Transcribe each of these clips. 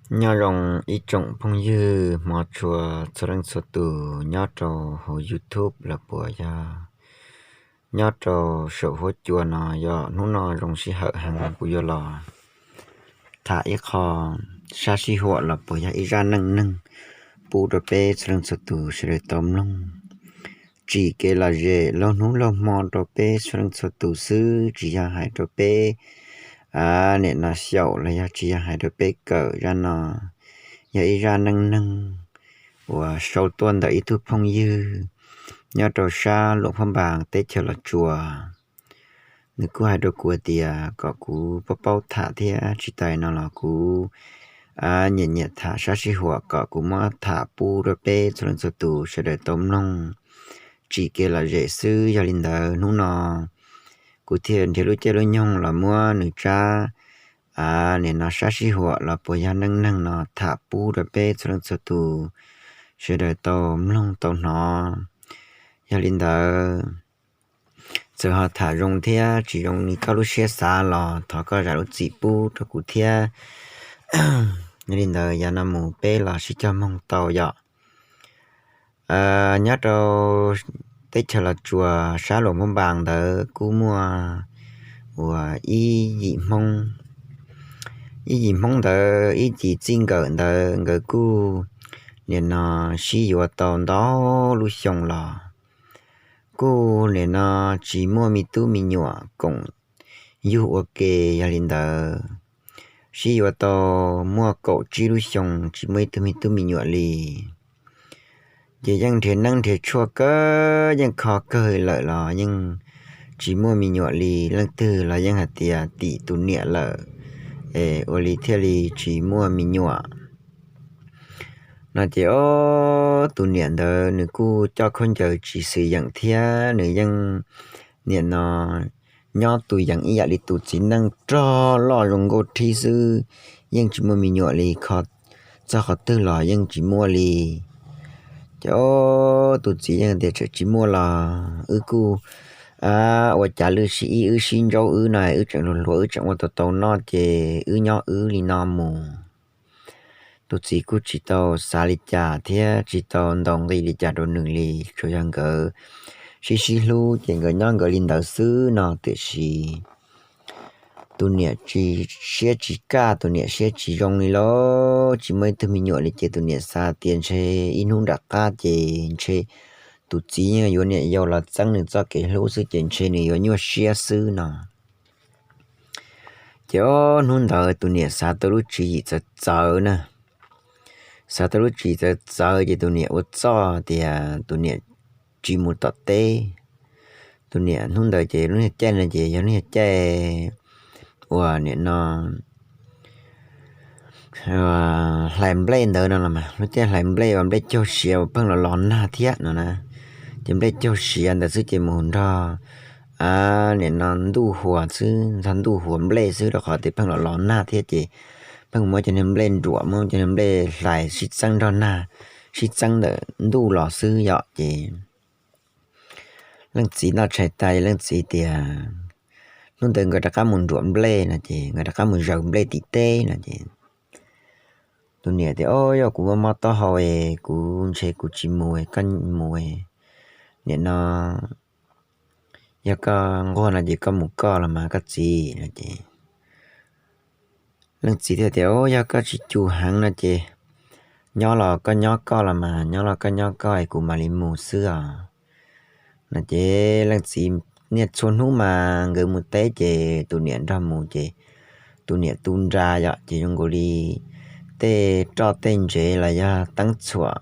Nyob zoo ib tsoom phooj ywg hmov tshua txhua leej txhua tus nyob rau hauv YouTube los puas yog nyob rau saum huab cua no, yog hnub no zoo sij hawm heev kuv yuav los tham ib qho sab sij huam los puas yog ib zaj neej neeg pub rau peb txhua leej txhua tus sawv daws tau mloog, tsim kev lom zem laug hnub laug hmo rau peb txhua leej txhua tus xwb, tsis yog hais rau peb nim no xyaum los yog tsis yog hais rau peb kawm. Zaj no yog ib zaj neej neeg uas sau tuaj ntawm ib tug phooj ywg nyob rau sab Luam Phab Npas teb chaws Los Tsuas. Nws kuj hais rau kuv tias kom kuv paub paub tham thiab tsis tas no los kuv nyiam nyiam tham sab sij huam kom kuv muab tham pub rau peb txhua leej txhua tus sawv daws tau mloog, tsim kev lom zem xwb. Yog li ntawd hnub no kuv thiaj nrhiav lub caij lub nyoog los muab nws tsab nim no sab sij huam los puas yog neej neeg no tham pub rau peb txhua leej txhua tus sawv daws tau mloog tau hnov. Yog li ntawd txawm ho tham zoo thiab tsis zoo li koj lub siab xav los thov koj zam lub txim pub rau kuv thiab. Yog li ntawd yav no mus peb los sib cog mloog tau yom. Nyob rau teb chaws Los Tsuas sab Luam Phab Npas ntawd kuj muaj uas ib yim Hmoob, ib yim Hmoob ntawd ib yim txij nkawm ntawd nkawd kuj nim no sib yuav tau ntau lub xyoo los kuj nim no tsis muaj me tub me nyuam koom yug ua ke. Yog li ntawd sib yuav tau muaj kaum tsib lub xyoo tsis muaj ib tug me tub me nyuam li. Ces yeej nrhiav neeb nrhiav tshuaj kawg, yeej kho kawg lawm los yeej tsis muaj me nyuam li. Leej twg los yeej hais tias tim tus niam lawm es ua li thiaj li tsis muaj me nyuam no. Ces ob tus niam ntawd nws kuj coj khaub ncaws tsis xwm yeem thiab nws yeej nim no nyob tus yees ib yam li tus txiv neej rog loj zoo nkauj rhib xwb, yeej tsis muaj me nyuam li, kho txog qhov twg los yeej tsis muaj li. Ces ob tus txiv yeej tias tseem tsis muaj los wb kuj ua cas lwj sib ib wb sib ntsaub wb no, wb tseem hluas hluas wb tseem ua tau tau noj ces wb nyob wb li no mus. Tus txiv kuj tsis tau xav li cas thiab tsis tau ntaus nqi li cas rau nws li, tsuas yog nkawd sib sib hlub ces nkawd nyob nkawd li ntawd xwb no. Tiam sis tus niam tsis, siab tsis kaj, tus niam siab tsis zoo li lauj, tsis muaj ib tug me nyuam li ces tus niam xav tias ntshe ib hnub nram qab ces ntshe tus txiv yeej yuav niam yau los txeeb nws txoj kev hlub xwb ces ntshe nws yuav nyuaj siab xwb no. Ces ob hnub ntawd tus niam xav tau lub tswv yim txawv txawv na. Xav tau lub tswv yim txawv txawv ces tus niam ua txuj tias tus niam tsis mus tom teb. Tus niam hnub ntawd ces lub niag caij no ces yog lub niag caij uas nim no hlais nplej ntawd no los mas, lub caij hlais nplej uas nplej caug siav uas pheej los los nag thiab no na. Ces nplej caug siav ntawd xwb ces mus nrog nim no ntuj huas xwb, nrog ntuj huas nplej xwb rau qhov tias pheej los los nag thiab ces pheej muab cov niag nplej nruam, muab cov niag nplej hlais sib txeeb nrog nag, sib txeeb ntawm ntuj los xwb yom. Ces leej txiv noj tshais tas leej txiv tias hnub ntawd nkawd rov qab mus nruam nplej no ces nkawd rov qab mus zaws nplej tim teb no ces tus niam tias, Ob, yog kuv mob mob taub hau es kuv ntshe kuv tsis mus, koj mus, nim no yog koj nquag no ces koj mus koj los mas koj txiv no ces leej txiv thiaj tias, Ob, yog koj tsis cum heev no ces nyob los koj nyob koj los mas, nyob los koj nyob koj es kuv mam li mus xwb os no ces leej txiv niaj txhua hnub mas nkawd mus teb ces tus niam nrog mus ces tus niam tu nra yom, ces zoo nkaus li tej roj tej ntsev los yog teeb txhuam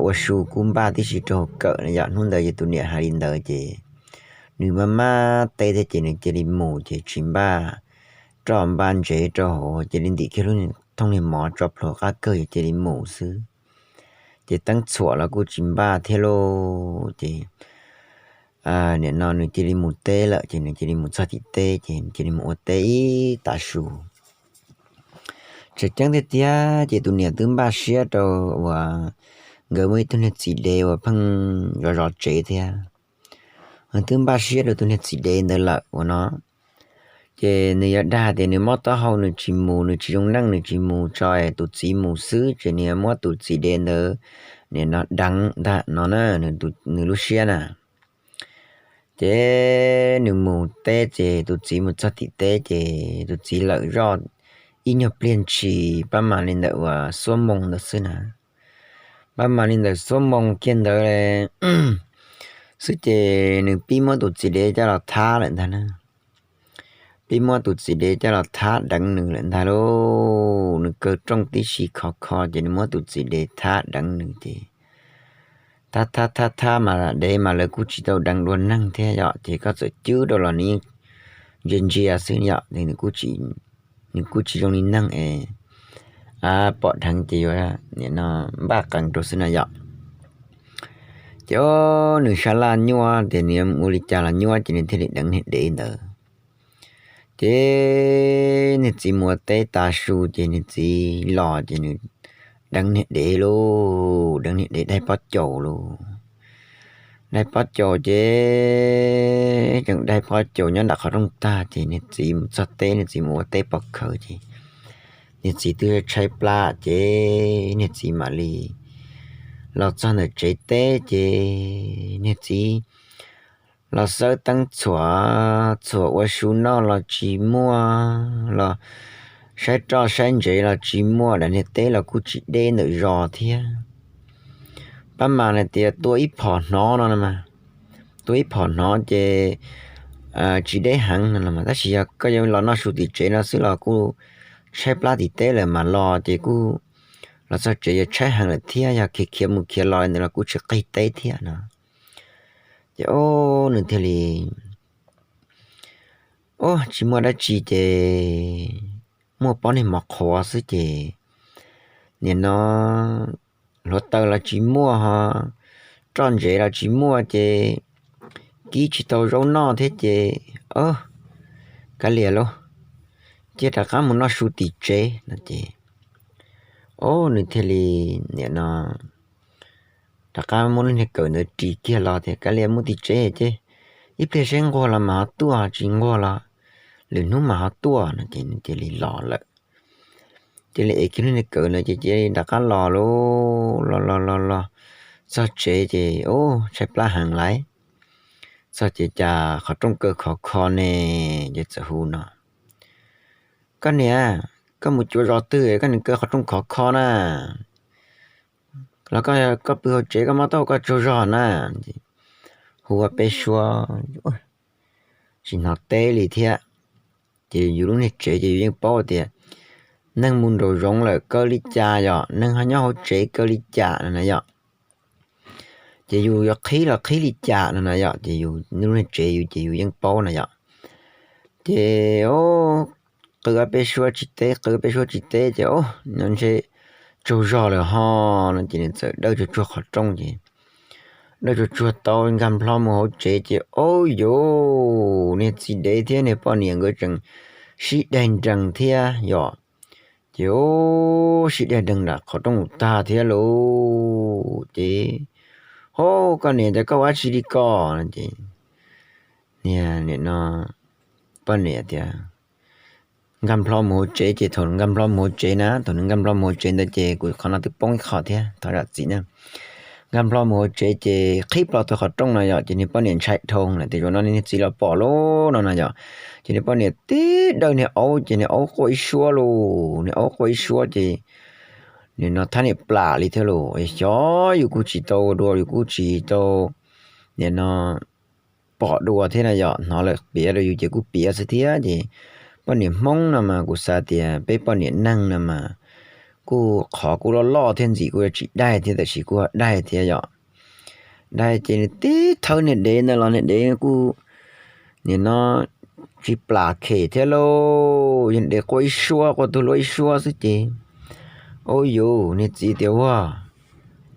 ua su kub npaj tib si rau hauv kawm no yom. Hnub ntawd ces tus niam hais li ntawd ces nws maj maj teb thiab ces nws cia li mus ces tsis npaj roj npaj ntsev rau hauv, cia li ntim kiag lub thooj niag mov tso plhuav qab kawg ces cia li mus xwb. Ces teeb txhuam los kuj tsis npaj thiab lauj ces nim no nws cia li mus teb lawm ces nws cia li mus txog tim teb ces nws cia li mus ua teb ib tav su. Tseem ceeb tiag tiag ces tus niam twb npaj siab rau uas nkawd muaj ib tug niag txiv dev uas pheej zov zov tsev thiab, twb npaj siab rau tus niag txiv dev ntawd lawm ua no ces Ces nws yuav dag tias nws mob taub hau nws tsis mus, nws tsis zoo neej nws tsis mus tso, tus txiv mus xwb, ces nws yuav muab tus txiv dev ntawd nim no deev ntag no na, nws lub siab na. Ces nws mus teb ces tus txiv mus txog tim teb ces tus txiv lawm zoj ib nyuag pliag ntshis pab mas li ntawm uas xuab moos ntawd xwb na. Pab mas li ntawm xuab moos kiag ntawd xwb ces nws pib muab tus txiv dev coj los thab lawm ntag na. Pib muab tus txiv dev coj los thab deev nws lawm ntag lauj. Nws kaw rooj tib si khov kho ces nws muab tus txiv dev thab deev nws ces thab thab thab thab mas dev mas lawv kuj tsis tau deev dua neeg thiab yom, ces koj txawm cwb rau los nws yeej ntsia ntsia xwb yom, nws kuj tsis zoo li neeg es pom dheev ces yuav nim no npaj qees rau xwb na yom. Ces nws sab laj nyuaj tias nws yuav ua li cas los nyuaj ces nws thiaj li deev niag dev ntawd. Ces niag txiv mus ua teb tas su ces niag txiv los ces nws deev niag dev lauj, deev niag dev daig pob caus lauj. Daig pob caus ces tseem daig pob caus nyob nram qhov rooj tag ces niag txiv mus txog teb, niag txiv mus ua teb pov khawv ces niag txiv twb tshaib plab ces niag txiv mam li los txog ntawm tsev teb ces niag txiv los xawb teeb txhuam, txhuam ua su noj los tsis muaj, los saib roj saib ntsev los tsis muaj, daim niag teb los kuj tsis deb ntawm zos thiab. Pab mas hais tias tua ib phom hnov no, tua ib phom hnov ces tsis deb heev no, tab sis yog koj yuav los noj su tim tsev no xwb los kuj tshaib plab tim teb lawm mas los ces kuj los txog tsev yuav tshaib heev lawm thiab, yog khiav khiav mus khiav los li ntawd los kuj tsis qig teb thiab no. Ces o, nws thiaj li, o, tsis muaj dab tsi ces muaj pob niag mov qhuav xwb ces nim no hluav taws los tsis muaj ho, roj ntsev los tsis muaj ces kib tsis tau zaub noj thiab ces, o, kav liam lauj, cia rov qab mus noj su tim tsev no ces, o, nws thiaj li nim no rov qab muab lub niag kawm ntawd ris kiag los tias kav liam mus tim tsev ces ib pliag seb nquag los mas ho tuaj, tsis nquag los lwm hnub mas ho tuaj no ces nws cia li los lawm. Cia li ev kiag lub niag kawm ntawd ces cia li rov qab los lauj, los los los los txog tsev ces, o, tshaib plab heev lawm. Txog ces cas qhov rooj kaw khov kho ne, ces txawm hu no, koj niam, koj mus cuav zos twg koj niam kaw qhov rooj khov kho na? Los koj pw hauv tsev koj mob taub hau koj tsaug zog na. Hu ua peb suab tsis hnov teb li thiab. Ces yus lub niag tsev ces yus yeej paub tias neeg mus nraum zoov lawm kaw li cas yom, neeg ho nyob hauv tsev kaw li cas no na yom. Ces yus yuav qhib los qhib li cas no na yom, ces yus lub niag tsev yus ces yus yeej paub na yom. Ces o, qw ua peb suab tsis teb, qw ua peb suab tsis teb ces o, no ntshe tsaug zog lawm ho no ces nws txawm dawj tsuag tsuag qhov rooj ces dawj tsuag tsuag tau nkag nplho mus hauv tsev ces o, yus niag txiv dev thiab niag poj niam nkawd tseem sib daig nrees thiab yom. Ces o, sib daig nrees nram qhov rooj tag thiab lauj. Ces, hov, koj niam, cas koj ua dab tsi li ko? Ces niag nim no poj niam tias nkag nplho mus hauv tsev ces thaum nkag nplho mus hauv tsev na, thaum nws nkag nplho mus hauv tsev ntawd ces kuv qhov no twb poob ib qho thiab thov zam txim na. Nkag nplho mus hauv tsev ces qhib plho tau qhov rooj no yom, ces niag poj niam ntshai dhau lawm tias zaum no niag txiv los pom lauj no no yom. Ces niag poj niam tib dawj niag aub ces niag aub quaj ib suab lauj, niag aub quaj ib suab ces nim no thab niam plam li thiab lauj. Xyov yus kuj tsis tau ua dua, yus kuj tsis tau nim no pom dua thiab na yom, hnov lawm piav rau yus ces kuj piav xwb thiab. Ces poj niam Hmoob no mas kuv xav tias peb poj niam neeg no mas kuj qhov kuj loj loj thiab ntxim kuj yuav tsis daig thiab, tab sis kuj daig thiab yom. Daig ces nws tib thawb niag dev ntawd los niag dev kuj nim no tsis plam khem thiab lauj, yog dev quaj ib suab, quaj tug luab ib suab xwb ces, au yus, niag txiv tias, ua,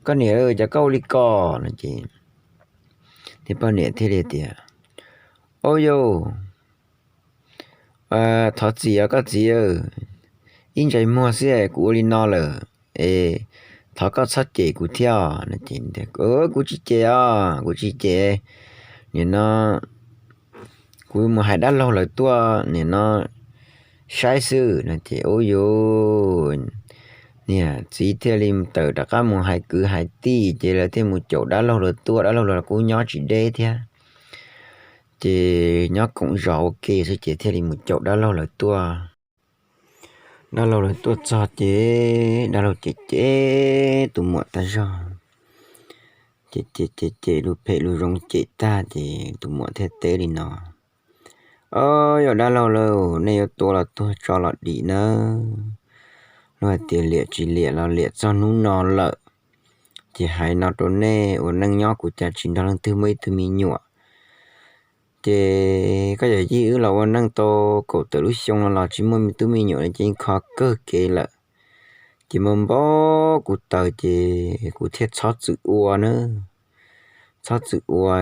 koj niam, cas koj ua li ko no ces niag poj niam thiaj li tias, au yus, thov txim os koj txiv, ib ntsais muag xwb kuv ua li no lawm es thov koj txhob cem kuv thiab os. Kuv tsis cem os, kuv tsis cem, nim no kuv mus hais dab laug lawv tuaj nim no saib xwb no ces ub yuav niam txiv thiaj li tawm rov qab mus hais kwv hais tij ces lawv thiaj mus caum dab laug lawv tuaj, dab laug lawv kuj nyob tsis deb thiab. Ces nyob koom zos ua ke xwb ces thiaj li mus caum dab laug lawv tuaj. Dab laug lawv tuaj txog ces dab laug cem cem tus muam tag zog, cem cem cem cem lus phem lus zoo cem tag ces tus muam thiaj teb li no: Au, yog dab laug lawm, nej yuav tua los tuag tso los dim nawb. Luag hais tias liam tsis liam los liam txog hnub no lawm, ces hais no rau nej, ua neej nyob kuv cas tsis nrog leej twg muaj ib tug me nyuam. Ces koj yawm yij wb los ua neej tau kaum tawm lub xyoo no los tsis muaj me tub me nyuam li ces yeej kho kawg kev lawm. Ces muaj npaum kuv taws ces kuv thiaj txhob txwm ua na, txhob txwm ua.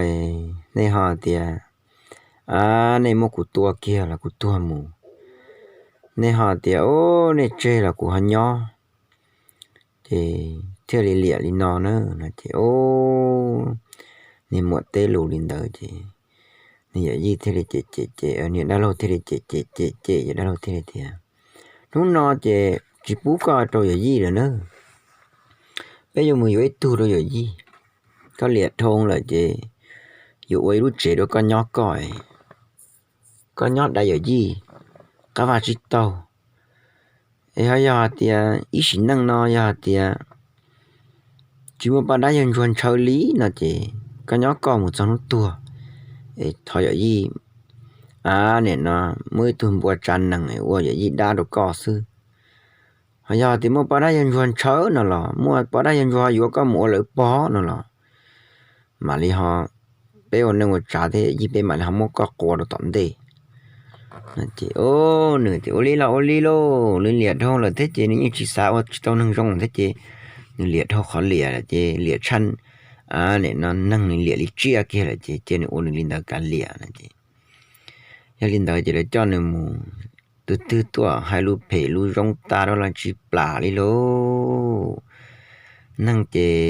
Nej ho tias, a, nej muab kuv tua kiag los kuv tuag mus, nej ho tias, u, nej tseg los kuv ho nyob. Ces thiaj li liam li no na, no ces, u, niag muam teb lus li ntawd ces niag yawm yij thiaj li cem cem cem, niag dab laug thiaj li cem cem cem cem, ces dab laug thiaj li tias, hnub no ces tsis pub koj rau yawm yij lawm na, peb yuav mus yuav ib tug rau yawm yij. Koj liam dhau lawm ces yuav ua ib lub tsev rau koj nyob koj, koj nyob dai yawm yij, qab vaj tsib taug. Es ho yog hais tias ib sim neej no yog hais tias tsis muaj poj dab yawg ntsuag ntshaw li no ces koj nyob koj mus txog hnub tuag, es thov yawm yij, a, nim no muab ib tug npua tsa nees ua yawm yij dab rau koj xwb. Ho yog tias muaj poj dab yawg ntsuag ntshaw no los, muaj poj dab yawg ntsuag yuav koj mus ua lawv pog no los, mam li ho peb ua neej ua tsav thiab yij, peb mam li ho muab koj qua rau tom ntej. Ces nws tias ua li los ua li lauj, nws liam dhau lawm thiab ces nws yeej tsis xav ua tsis tau neeg zoo thiab ces nws liam dhau qhov liam lawm ces liam tshaj, nim no neeg nws liam li tsiaj kiag lawm ces cia nws ua nws li ntawd kav liam no ces. Yog li ntawd ces lawv coj nws mus, tus twg tuaj hais lus phem lus zoo tas rau los tsis plam li lauj. Neeg ces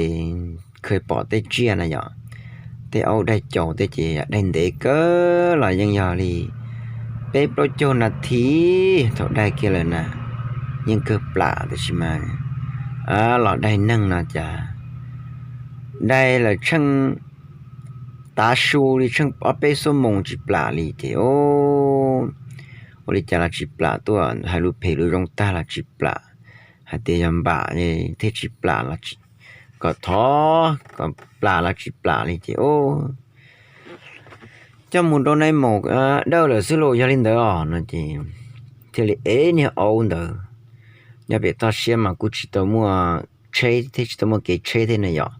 kheev pom tej tsiaj na yom, tej aub daig caus tej ces daig ntev kawg los yeej yog li peb plaub caug nas this thaum daig kiag lawm na, yeej kawg plam. Tab sis mas los daig neeg no cas daig lawm tsheej tav su li tsheej ob peb xuab moos tsis plam li ces ua li cas los tsis plam, tuaj hais lus phem lus zoo tag los tsis plam, hais tias yog npam thiaj tsis plam los, kom thov kom plam los tsis plam li ces coj mus rau nais maum dawj lawm xwb los yog li ntawd os no ces thiaj li ev niag aub ntawd. Nyob pem toj siab mas kuj tsis tau muaj tsheb thiab, tsis tau muaj kev tsheb thiab na yom,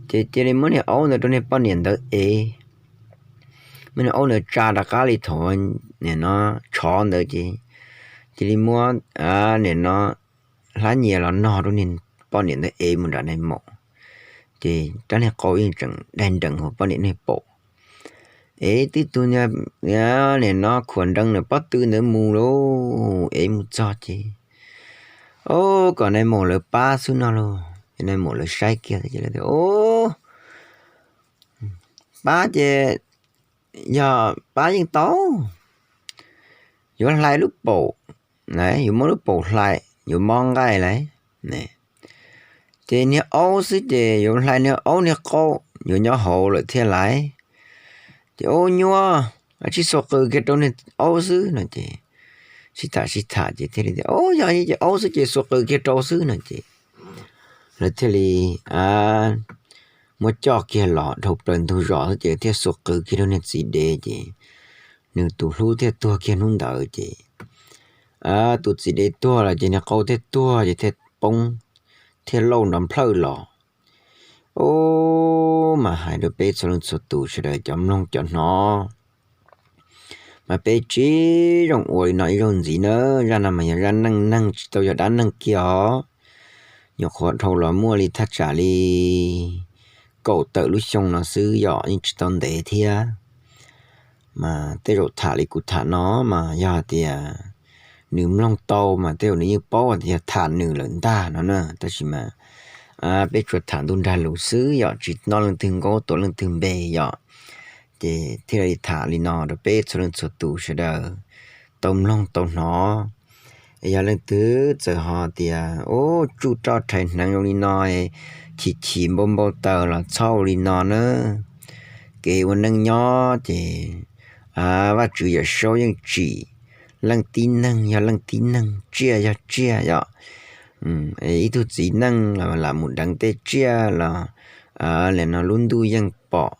ces cia li muab niag aub ntawd rau niag poj niam ntawd ev. Muab niag aub ntawd tsa rov qab li thaum nim no tshov ntawd ces cia li muab nim no hlab nyias los nog rau niag poj niam ntawd ev mus nram nais maum. Ces rab niag qau yeej tseem daig nrees hauv poj niam niag paum. Ev twb tus nim no khuam nrees nws pob tw ntawd mus lauj, ev mus txog ces, o, kom nais maum lawv pab xwb no lauj. Nais maum lawv saib kiag ces lawv tias, o, pab ces yog pab yeej tau, yuav hlais lub paum, yuav muab lub paum hlais, yuav mob nqaij lauj. Ces niag aub xwb ces yuav hlais niag aub niag qaub, yuav nyob hauv lawm thiaj lais. Ces, o, nyuaj, tsib xuas qws kiag rau niag aub xwb no ces, sib tham sib tham ces thiaj li tias, o, yog ces aub xwb ces xuas qws kiag rau xwb no ces lawv thiaj li muab coj kiag los dhau plaws ntug zos xwb ces thiaj xuas qws kiag rau niag txiv dev ces nws tus hlub thiaj tuag kiag hnub ntawd ces tus txiv dev tuag lawm ces niag qau thiaj tuag ces thiaj poob, thiaj lauj nrov nplhawj los. O, mas hais rau peb txhua leej txhua tus sawv daws cov mloog cov hnov, mas peb tsis zoo ua li no ib zaug ntxiv na. Zaj no mas yog zaj neej neeg tsis tau yog dab neeg kiag os. Nyuam qhuav dhau los muaj li thaj tsam li kaum tawm lub xyoo no xwb yom, yeej tsis tau ntev thiab. Mas tej zaum tham li kuv tham no mas yog hais tias nws mloog tau mas tej zaum nws yeej paub tias yog tham nws lawm ntag no na. Tab sis mas peb tsuas tham ntuj nrag lus xwb yom, tsis noj leej twg nkaub tuav leej twg npe yom. Ces thiaj li tham li no rau peb txhua leej txhua tus sawv daws tau mloog tau hnov. Yog leej twg txawm ho tias, ub, tsuj roj rhais hneev zoo li no, chim chim npau npau taws los txhob ua li no na. Kev ua neej nyob ces Vajtswv Yawm Saub yeej tsim leej tib neeg yog leej tib neeg, tsiaj yog tsiaj yom. Ib tug txiv neej los lam mus deev tej tsiaj los nim no lub ntuj yeej pom,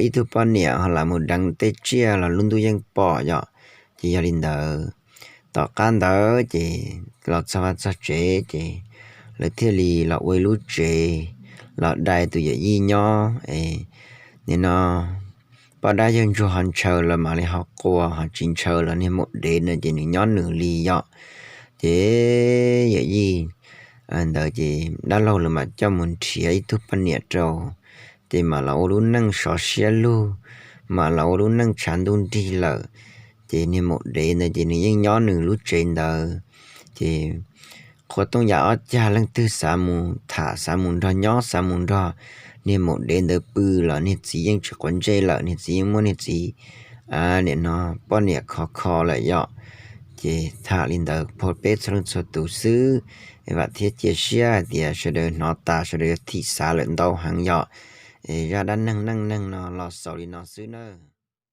ib tug poj niam ho lam mus deev tej tsiaj los lub ntuj yeej pom yom. Ces yog li ntawd, tom qab ntawd ces los txog vaj txog tsev ces lawv thiaj li los ua ib lub tsev los dai tus yawm yij nyob. Nim no poj dab yawg ntsuag ho ntshaw los mam li ho qua, ho tsis ntshaw los niag maum dev no ces nws nyob nws li yom. Ces yawm yij ntawd ces dab laug lawv mam coj mus nrhiav ib tug poj niam rau, ces mam los ua lub neej sov siab lug, mam los ua lub neej tshav ntuj nrig lawm. Ces niag maum dev ntawd ces nws yeej nyob nws lub tsev ntawd. Ces qhua tooj yam ob cag leej twg xav mus tham, xav mus nrog nyob, xav mus nrog niag maum dev ntawd pw los niag txiv yeej tsis quav ntsej lawm, niag txiv yeej muab niag txiv nim no poj niam khov kho lawm yom. Ces tham li ntawd pab peb txhua leej txhua tus xwb, vam thiab cia siab hais tias sawv daws hnov tas sawv daws yuav thim xav lawm ntau heev yom. Zaj dab neeg neej neeg no los xaus li no xwb na.